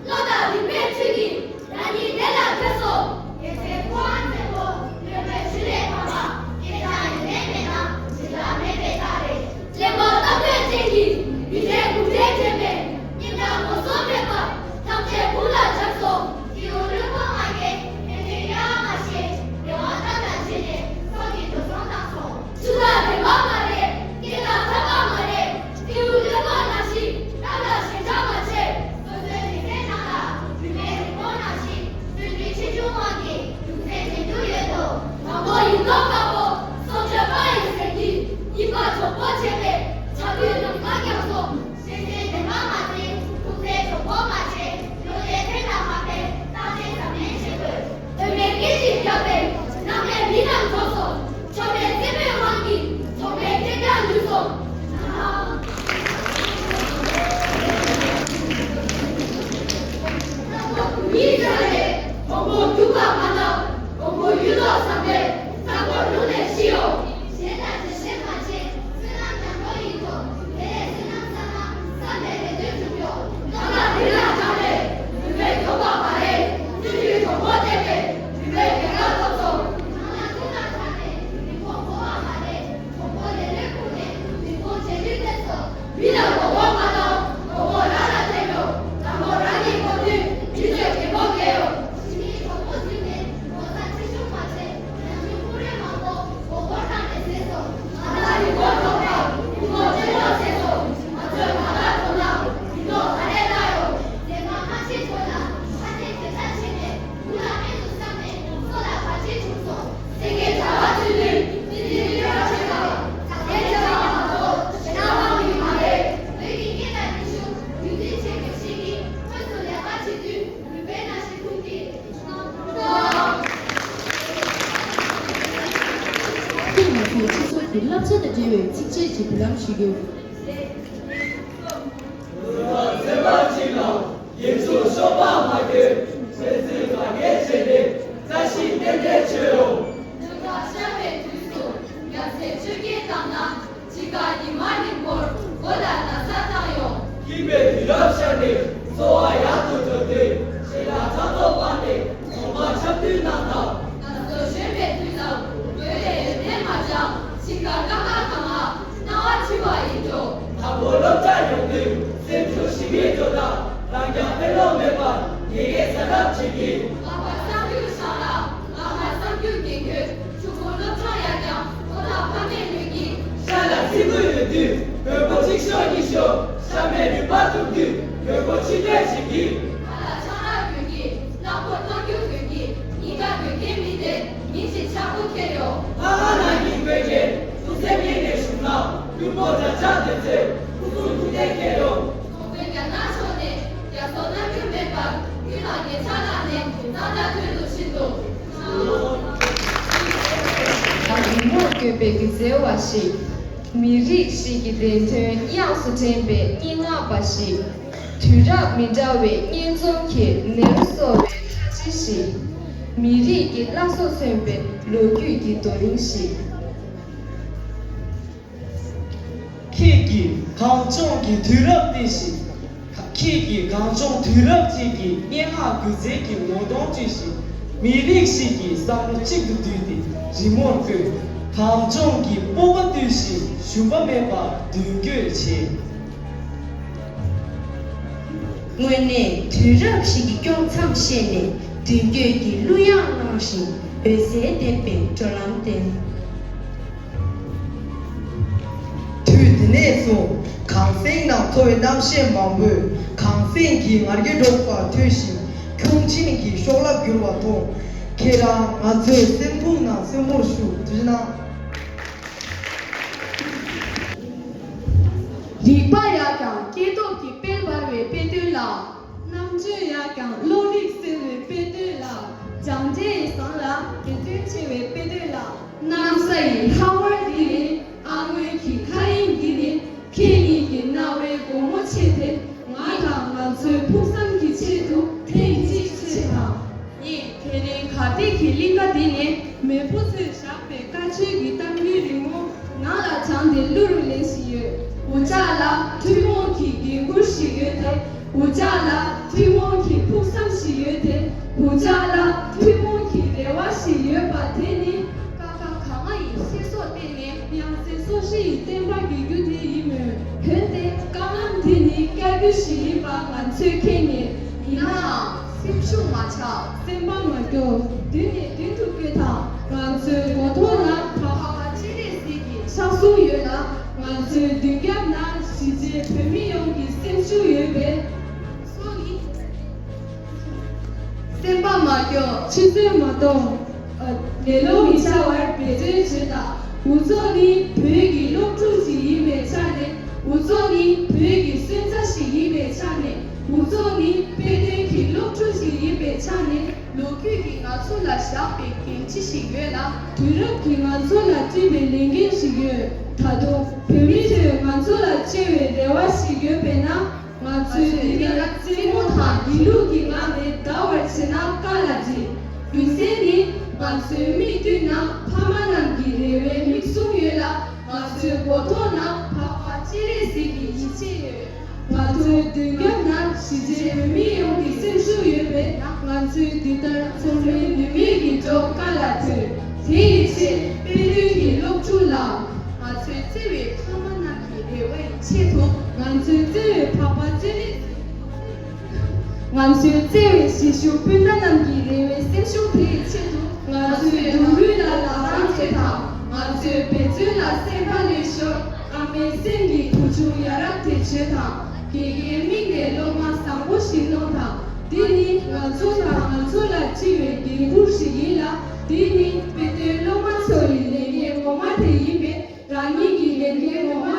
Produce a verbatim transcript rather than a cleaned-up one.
བློ་དང་རིག་པའི་ཚུལ་གྱིས་རང་ཉིད་བདེ་ལ་ཁྱབ་སོ། རྒྱལ་སྲས་སྐུ་དབང་བཙན་པོ་ལུང་པའི་ཤུལ་ལས་འཕངས་པ། སྐལ་བཟང་ཡོན་ཏན་མེད་ན་འཇིགས་སྐྲག་མེད་པའི་རྟགས་རེད། གླེན་པ་རྟག་བརྟན་ཅན་གྱིས་མི་ཚེ་གུང་ཁྲན་བྱས་པས། སྙིང་དང་ངོ་སོ་མེད་པར་ཐམས་ཅད་ཀུན་ལ་སྦྱར་སོང་། སྐྱེས་བུ་བློན་པོ་ང་གིས་ཕན་ཚུན་གཡར་མ་བྱས། བདེ་བ་ལྟར་ལ་བྱས་ནས་སྲོག་གི་འགྲོ་སོང་བཏང་སོང་། ཆུ་དང་ལྡན་པ་མ་རེད། སྐེ་དང་འཐབ་པ་མ་རེད། སྐྱེས་བུ་བློན་པོ་ནང་བཞིན་རྟ་ལ་ཞེན་ཆགས་མ་བྱེད། སོ་སོའི་མི་ཚེའི་ནང་ལ་རིག་པའི་རི་བོང་ནང་བཞིན་བརྩོན་འགྲུས་ཆེ་ཆུང་དབང་གིས་རྒྱུ་མཚན་དེ་འདུག་ཡོད་དོ། དང་པོ་ཡིན་མདོག་དཀར་པོ་སྲོག་གཅོད་པ་ཡིན་ཟེར་གྱི། གཉིས་པ་གྲོགས་པོ་བྱས་པས་ཇ་ཁུའི་ནང་ལ་བརྒྱབ་སོང་། སེམས་ཅན་བདེན་པ་མ་བརྩི། ཁུག་རྟའི་གྲོགས་པོ་མ་བྱེད། བློ་བདེ་ཐེར་ལ་མ་ཕན། རྟག་ཆད་གཟབ་ནན་བྱེད་དགོས། དོན་མེད་སྐད་ཅིག་བརྒྱབ་པས་ནང་པའི་མི་རྣམས་འགྲོ་སོང་། ཆོ་མེད་རྩེད་མོའི་དབང་གིས་ཚོགས་པའི་སྐད་རྒྱག་ལུས་སོང་། གཉིས་ཀ་ལས་མགོན་པོ་རྒྱུག་པ་མ་ལགས། མགོན་པོ་གཡུ་ཐོག་ཟམ་པའི་ས་འཁོར་ལུང་ནས་ཤི་ཡོང་། གཞན་ལ་བརྗེད་ཤེས་མ་བྱེད། བསོད་ནམས་ཉམས་དོ་ཡིན་ཐོག་དེ་ལས་བསོད་ནམས་བསགས་ན་བསམ་པའི་རེ་འདུན་འགྲུབ་ཡོང་། བདག་ལ་དེ་ལ་སྦྱངས་ནས་ནུས་པའི་ཐོབ་པ་མ་རེད། བརྩོན་འགྲུས་གྲོགས་པོ་བསྟེན་པས་ནུས་པའི་རྒྱལ་ཁ་ཐོབ་སོང་། ནང་ན་ཀུན་ལ་ཆགས་ནས་མི་ཁོམ་གོ་བ་མ་རེད། གྲོགས་པོ་ལས་ལས་ཁུག་ནས་མི་ཁོམ་བྱེད་ལུས་ཐེབས་སོང་། མི་ལ་མགོ་སྐོར་མ་གཏོང་། མགོ་སྐོར་རང་ལ་ཐེབས་ཡོང་། རང་མགོ་རང་གིས་སྐོར་དུས་མི་ཚོས་གད་མོ་བགད་ཡོང་། ཕྱི་མིའི་གྲོགས་པོ་བརྩིས་ནས་ངོ་ཚ་ཆེ་ཆུང་མ་བྱེད། ནམ་རྒྱུན་ཀུ་རེ་མང་པོ་མགོ་སྐོར་བཏང་ནས་བཟས་སོང་། ང་ཚོ་རི་མགོར་འགྲོ་སྐབས་རི་མགོ་ཆེན་པོ་བཟས་སོང་། ང་ཚོས་ག་པར་འགྲོ་ན་མི་ཐོག་ག་རེ་ལྟ་ཡོང་། ལས་ཀ་ཁ་ཤས་འགྲོ་ན་ཁ་ཤས་སྐད་ཆ་བྱས་ནས་དགུ་ལ་ཨེ་འདུག་བསམ་ནས་སོ་ལ་བར་ཆད་བྱུང་སོང་། སེང་གེ་གྲྭ་པ་ཚུལ་ཁྲིམས་ཏི་ཏི་རི་ར་ཆེ་དང་ཟ་མའི་ཆེ་བ་མ་གཏོགས་ཞེ་དྲག་མང་གི་མ་རེད། བོད་ཀྱི་སྐད་དང་རིག་གཞུང་རྒྱུན་འཛིན་བྱེད་དགོས་ཤེས་ཀྱི་དངོས་སུ་ལས་ཀ་བྱེད་དུས་རུས་པའི་ནང་ཞིག་ཐུག་གི། ཁྱེད་ང་ཚོའི་སྤྱི་ཚོགས་ཀྱི་བསླབ་བྱ་དང་འབྲེལ་བའི་ཚིགས་བཅད་ཅིག་འབུལ་ལམ་ཞུ་རྒྱུ། ཚེས་པ་གཅིག་ལ་ཡིག་ཆུང་ཤོག་པ་མ་གྱོན། བྱས་ཙང་ག་གེ་བྱས་ཏེ་བཀྲ་ཤིས་རྟེན་འབྲེལ་བྱོས་རོགས། སྟོན་ཁ་ཤར་བའི་དུས་སུ་རྒྱལ་སྲས་ཆོས་རྒྱལ་བཏང་ན། འཆི་ཁ་ཉི་མ་རིང་པོར་མགོ་ལ་ན་ཚ་བཏང་ཡོང་། སྐྱིད་པའི་དུས་རབས་ཤར་ནས་འཚོ་བ་ཡག་ཏུ་འགྲོ་དུས་ཞེ་དྲག་ཕྲག་དོག་སྤངས་ནས་གྲོང་པ་འཁྲབ་སྟོན་གནང་དང་། ད་གཟོད་གཞོན་པའི་དུས་ལ་བོད་ལས་ཡོན་ཏན་མ་སྦྱངས། ཞིང་ཁ་ཀ་ཁ་གང་ང་སྣང་བ་འཁྲུལ་བ་ཡིན་འགྲོ། དང་པོ་སློབ་གྲྭ་ཡོང་དུས་སེམས་ཤུགས་ཞི་བའི་འགྲོ་སྟངས་རང་རྐྱང་ཕན་ཐོགས་མེད་པར་ཉེ་གའི་གསར་ཐབས་བྱེད་ཀྱི། ལྷག་པར་གསར་འགྱུར་ཤག་ལ་ལག་ན་གསར་འགྱུར་འགན་ཁུར། ཕྲུ་གུ་སློབ་སྦྱོང་ཡག་ཀྱང་ཁོ་ཐག་ཕ་མས་ལོས་ཀྱི། ཤ་ལ་ཚིལ་བུ་ཡོད་དུས་མགོན་པོ་གཅིག་ཤོག་གཉིས་ཤོག་ཤ་མེད་རུས་པ་གཏུབ་དུས་མགོན་པོ་ཆིག་སྒྲིལ་བྱེད་ཀྱི། ཁ་ལ་ཆང་རག་གྱོན་གྱི། རླངས་འཁོར་ཐང་རྒྱུག་གྱོན་གྱི། གཉིས་ཀ་གྱོན་མཁན་མི་དེ་མི་གཅིག་ཆག་སྒོ་ཁྱེར་ཡོང་། ལྷ་ཁང་ནང་གི་དགོན་གྱི་གདུང་སེམས་སྙིང་ནས་ཞུགས་ན་མགོན་པོ་འདྲ་ཆགས་དེ་ཚོས་སྐུ་གསུང་ཐུགས་རྟེན་ཁྱེར་ཡོང་། གོང་བོད་རྒྱ་ནག་ཕྱོགས་ནས་རྒྱ་མཚོ་རྣམ་འགྱུར་མེད་པར་ཀུན་ལ་ཉེ་ཆར་ལངས་ནས་གཙང་སྦྲ་དོན་དུ་ཕྱིན་འདུག་ད་རི་མོར་བཀོད་པའི་གི་མཛེས་པ་ཞིག་མི་རིགས་ཤིག་གི་བདེན་དོན་དབྱངས་སུ་འདྲེན་པའི་སྙན་ངག་པ་ཞིག་དུས་རབས་མི་འདྲ་བའི་སྙན་རྩོམ་གྱི་མེ་རོ་གསོ་བའི་ལྷ་རྗེ་ཞིག་མི་རིགས་ཀྱི་བླ་སྲོག་མཚོན་པའི་ལོ་རྒྱུས་ཀྱི་རྡོ་རིང་ཞིག་ཁྱེད་ཀྱིས་གངས་ལྗོངས་ཀྱི་དུས་རབས་སྟེང་ཞིག་ཁྱེད་ཀྱིས་གངས་ལྗོངས་དུས་རབས་གཅིག་གི་སྙན་ངག་སྒྱུ་རྩལ་གྱི་ངོ་གདོང་བཀྲུས་ཤིང་། མི་རིགས་ཤིག་གི་བསམ་བློ་གཅིག་ཏུ་བསྡུས་ཏེ་རི་མོར་བཀོད། གངས་ལྗོངས་ཀྱི་སྤོབས་པ་བསྟོད་ཅིང་ཞུམ་པ་མེད་པར་མདུན་སྐྱོད་བྱེད། དངོས་གནས་དུས་རབས་ཤིག་གི་དཀྱོག་མཚམས་བཤད་ནས་མདུན་སྐྱོད་ཀྱི་གླུ་དབྱངས་བླངས་ཤིང་འོད་ཟེར་འདེབས་པའི་བགྲོད་ལམ་བསྟན། དུས་དེ་ནས་བཟུང་གངས་སེང་ནང་འཚོ་བའི་གནམ་གཤིས་མང་པོས་གངས་སེང་གི་ངར་སྐད་སྒྲོག་པ་ཐོས་ཤིང་ཁྱུང་ཆེན་གྱི་གཤོག་ལྭ་བསྒྱུར་བ་མཐོང་། ཁྱེད་རང་ང་ཚོའི་སེམས་ཁོང་ནང་གསོན་པོར་བཞུགས། ཐུགས་རྗེ་གནང་། རིག་པ་ཡག་ཀྱང་སྐྱེས་སྟོབས་ཀྱི་དཔལ་འབར་བའི་དཔེ་སྟོན་ལ། རྣམ་དཔྱོད་ཡག་ཀྱང་བློ་རིག་གསལ་བའི་དཔེ་སྟོན་ལ། སྦྱངས་འབྲས་ཡི་ཟངས་ལ་དགེ་འདུན་ཆེ་བའི་དཔེ་སྟོན་ལ། གནམ་ས་ཡི་ལྷ་བར་འདི་ནི། ཨ་སྔོན་གྱི་མཁའ་དབྱིངས་འདི་ནི། ཁྱེད་ཉིད་ཀྱི་རྣ་བའི་སྒོ་མོ་ཕྱེ་སྟེ། ང་དང་ང་ཚོའི་ཕུགས་བསམ་གྱི་ཆེད་དུ་ཐེངས་གཅིག་ཕྱེས་དང་། ངས་དེ་རིང་གར་སྟེགས་ཀྱི་གླིང་ག་འདི་ནས་མེས་པོ་ཚོས་བཞག་པའི་བཀའ་ཆོས་ཀྱི་གཏམ་རྒྱུད་རིང་མོ་ནང་ལ་བྱང་སྟེ་གླུ་རུ་ལེན་བཞིན་ཡོད། འུ་ཅག་ལ་ཐུན་མོང་གི་འགན་ཁུར་ཞིག་ཡོད་དེ། འུ་ཅག་ལ་ཐུན་མོང་གི་ཕུགས་བསམ་ཞིག་ཡོད་དེ། འུ་ཅག་ལ་ཐུན་མོང་གི་རེ་བ་ཞིག་ཡོད་པ་དེ་ནི། ཀ་ཁ་ག་ང་ཡི་བཤད་སྲོལ་བརྟེན་ནས། ཡང་སྲིད་སོ་བཞི་ཡི་བསྟན་པ་རྒྱས་རྒྱུ་དེ་ཡིན་མོད། འོན་ཏེ་བཀའ་གནང་དེ་ནི་བསྐྱར་ཟློས་ཤིག་ཡིན་པ་ང་ཚོས་མཁྱེན་ངེས། ཡིན་ནའང་སེམས་ཤུགས་མ་ཆག་སེམས་པ་མ་སྐྱོ། མདུན་ནས་མདུན་དུ་བསྐྱོད་དང་། ང་ཚོའི་མགོ་ཐོག་ལ་འཕགས་པ་སྤྱན་རས་གཟིགས་ཀྱི་ཕྱག་ཟུང་ཡོད་ལ། ང་ཚོའི་མདུན་རྒྱབ་ན་གཞིས་བྱེས་བོད་མི་ཡོངས་ཀྱི་སེམས་ཤུགས་ཡོད་པས། སོ་ཡིན། སེམས་པ་མ་སྐྱོ། ཆུད་ཟོས་མ་གཏོང་། ལེ་ལོ་མི་བྱ་བར་འབད་བརྩོན་བྱོས་དང་། འུ་ཚོ་ནི་བོད་ཀྱི་སློབ་ཕྲུག་ཅིག་ཡིན་པའི་ཆ་ནས། འུ་ཚོ་ནི་བོད་ཀྱི་སོན་རྩ་ཞིག་ཡིན་པའི་ཆ་ནས། འུ་ཚོ་ནི་དཔེ་སྟོན་གྱི་སློབ་ཕྲུག་ཅིག་ཡིན་པའི་ཆ་ནས། ལོ་རྒྱུས་ཀྱིས་ང་ཚོ་ལ་བཞག་པའི་འགན་འཁྲི་ཞིག་ཡོད་ལ། དུས་རབས་ཀྱིས་ང་ཚོ་ལ་སྤྲད་པའི་ལས་འགན་ཞིག་ཡོད། ད་དུང་བོད་མི་ཚོས་ང་ཚོ་ལ་བཅོལ་བའི་རེ་བ་ཞིག་ཡོད་པས་ན། ང་ཚོས་འདི་ལྟར་རྩེད་མོ་དང་སྒྱིད་ལུག་གི་ངང་ནས་བདའ་བར་བྱེད་ན་དཀའ་ལ་འཇིགས། རྒྱུ་མཚན་ནི། ང་ཚོའི་མིག་མདུན་ན་ཕ་མ་རྣམས་ཀྱི་རེ་བའི་མིག་ཟུང་ཡོད་ལ། ང་ཚོའི་མགོ་ཐོག་ན་འཕགས་པ་སྤྱན་རས་གཟིགས་ཀྱི་ཡིད་ཆེས་ཡོད། ང་ཚོའི་མདུན་རྒྱབ་ན་གཞིས་བྱེས་བོད་མི་ཡོངས་ཀྱི་སེམས་ཤུགས་ཡོད་པས། ང་ཚོས་འདི་ལྟར་ཚོར་བའི་ནུས་མེད་ཀྱི་འཇོག་དཀའ་ལ་ཐུག་དེ་ཡི་ཕྱིར་དཔེ་སྟོན་གྱི་སློབ་ཕྲུག་ལགས། ང་ཚོའི་བརྩེ་བའི་ཕ་མ་རྣམས་ཀྱི་རེ་བ་ཡི་ཆེད་དུ། ང་ཚོའི་བརྩེ་བའི་འཕགས་པ་སྤྱན་རས་གཟིགས། ང་ཚོའི་བརྩེ་བའི་གཞིས་བཞུགས་སྤུན་ཟླ་རྣམས་ཀྱི་རེ་བའི་སེམས་ཤུགས་དེ་ཡི་ཆེད་དུ། ང་ཚོའི་སྡུག་རུས་ལ་ལག་རྡང་རྒྱག་དང་། ང་ཚོའི་འབད་བརྩོན་ལ་སེམས་པ་ལས་ཤོར། ཨ་མའི་སེམས་ཀྱི་བུ་ཆུང་ཡ་རབས་དེ་བྱོས་དང་། དགེ་རྒན་མིག་ནས་སློབ་མ་བཟང་པོ་ཞིག་གནོངས་དང་། འདི་ནི་ང་ཚོ་དང་ང་ཚོ་ལ་སྤྲད་པའི་འགན་ཁུར་ཞིག་ཡིན་ལ། འདི་ནི་དཔེ་སྟོན་སློབ་མ་ཚོ་ཡི་ལས་འགན་ངོ་མ་དེ་ཡིན་པས། རང་ཉིད་ཀྱི་ལས་འགན་ངོ་མ་